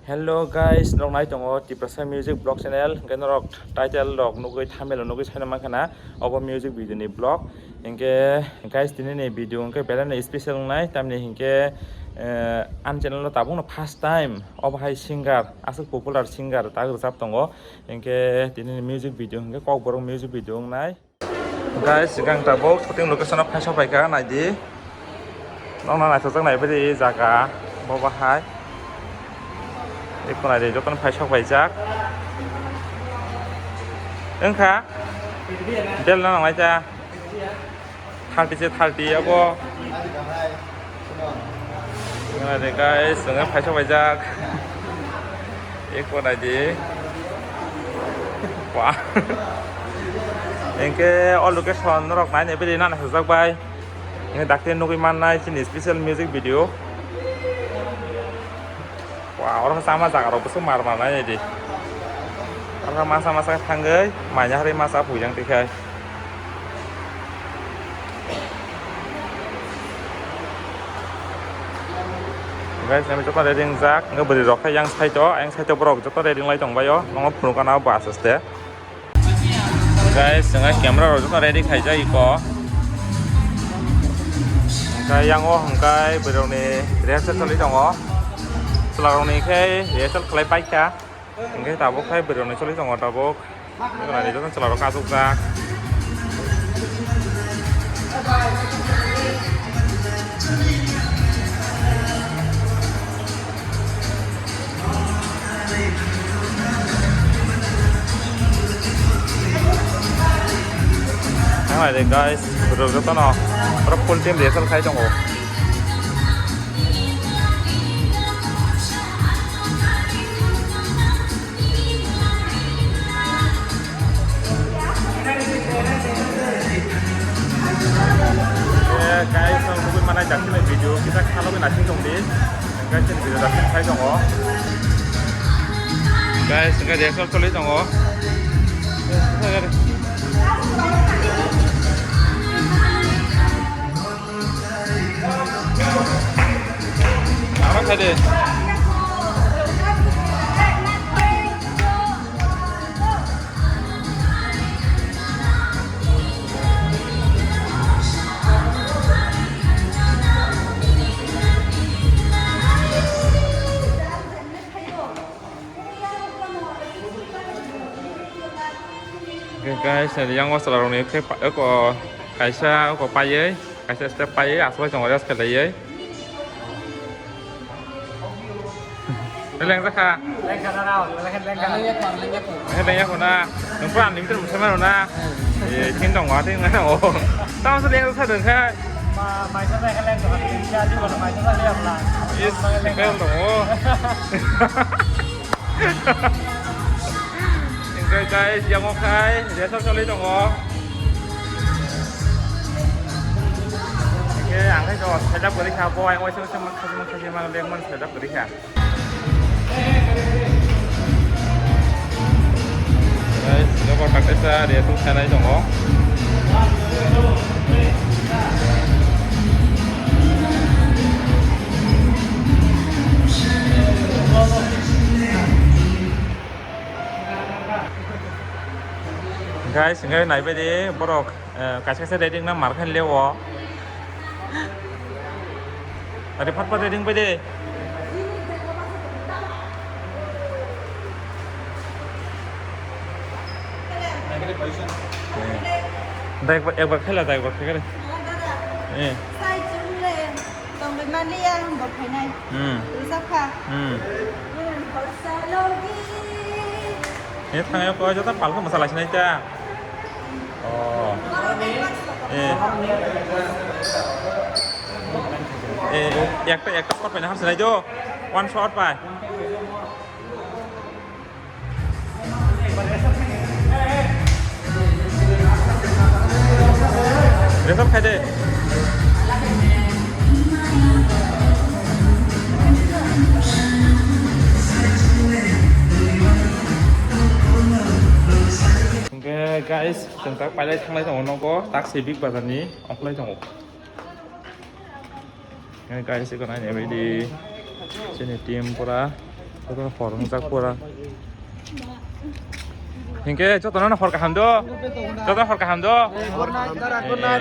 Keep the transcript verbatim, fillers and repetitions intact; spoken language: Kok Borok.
Hello guys, norok nai tongo Tiprasa Music Vlog Channel, hwnkhe norok title rok nugwi, thumbnail rok nugwi saina mankha na, obo music video ni vlog. Hwnkhe guys, tini ni video hwnkhe belai no special wngnai, tamni hwnkhe, eh, ani channel o tabuk no first time obo hai singer, aswk popular singer tak rwchap tongo. Hwnkhe tini ni music video hwnkhe Kokborok music video wngnai. Guys, sigang tabuk shooting location o phai sok phaikha, naidi. Nokna naithokjak naiphai di jaga, bo bahai. Eko naidi, jotono phai sok phaijak. Wngkha? Bel na nanglaita? Thirty se thirty abo. Nai de guys, chwng phai sok phaijak. Eko nai di. Wah. Hwnkhe o location norok nai nai bini nana sujak bai. Hwnkhe dakti nugwi mannai chini special music video. Wah, oro sama jaga rok bwswk mar mar nai di. Oro masa masa thangwi manya hari masa pujang tikhai. Guys, nami joto ready wngjak, hwnkhe bwrwi rok khe yang side o, yang side o borok joto ready wnglai tongbaio, nokno phunukgana bus stand. Guys, chwng camera rok joto ready khaijak iko. Hwnkhe yang o hwnkhe bwrwi rokni rehearsal choli tongo. Chwla rokni khe rehearsal khlai paikha. Hwnkhe tabuk khe bwrwi rokni choli tongo tabuk. Nai joto chwla rok achukjak. Nang nai de guys, bwrwi rok joto no oro full team rehearsal khai tongo. Eh, guys, ang nugwi manai dakhilni video kisa khalogwi naising tongdi. Guys, ni video dakhil khai tongo. Guys, hwnkhe rehearsal choli tongo. Aro khai de. Guys, yang o chwla rokni khe pa-, eko kaisa eko paiwi, kaisa step paiwi, aswk bai tongo rest khlaiwi. Lengjakha. Lengkha na rao, lengkha, lengkha. Lengkha, lengkha. Lengkha, lengkha na. Nung pura unlimited musa mano na. Eh, tin dong wa, tin dong. Tamo sa lengjakha dong kha. Ma, maisa na kha lengkha, tin cha di wala maisa na kha bla. Yes, lengkha dong. Enjoy guys, yang okai, dia sok choli tongo. Oke, ang khai to setup gori kha, bo ang waisa waisa mak khajima khajima lengmon setup gori kha. Guys, joto kaisa rehearsal khainai tongo. Guys, hingke naibaidi borok. Eh, kaisa kaisa ready wngna mar khe lewo. Ari phat phat ready wngbai de. Eh. Da ekbar, ekbar khaila da ekbar khaikare. Eh. Tongwi manliya, bo phainai. Hmm. Rwchapkha. Hmm. Hmm, khorsa logi. He thangyo koi joto palkhe mwsala sinai ta. Oh. Eh. Eh, ekta, ekta shot paina hamsinai do. One shot pai. Resap khai de. Hingke guys, chwng tak pailai thanglai tongo nogo, tak se Big Bazar ni ongkhlai tongo. Guys, eko nai naibaidi chini team pura Jotono hor wngjak pura. Hinkhe jotono hor kaham do. Jotono hor kaham do.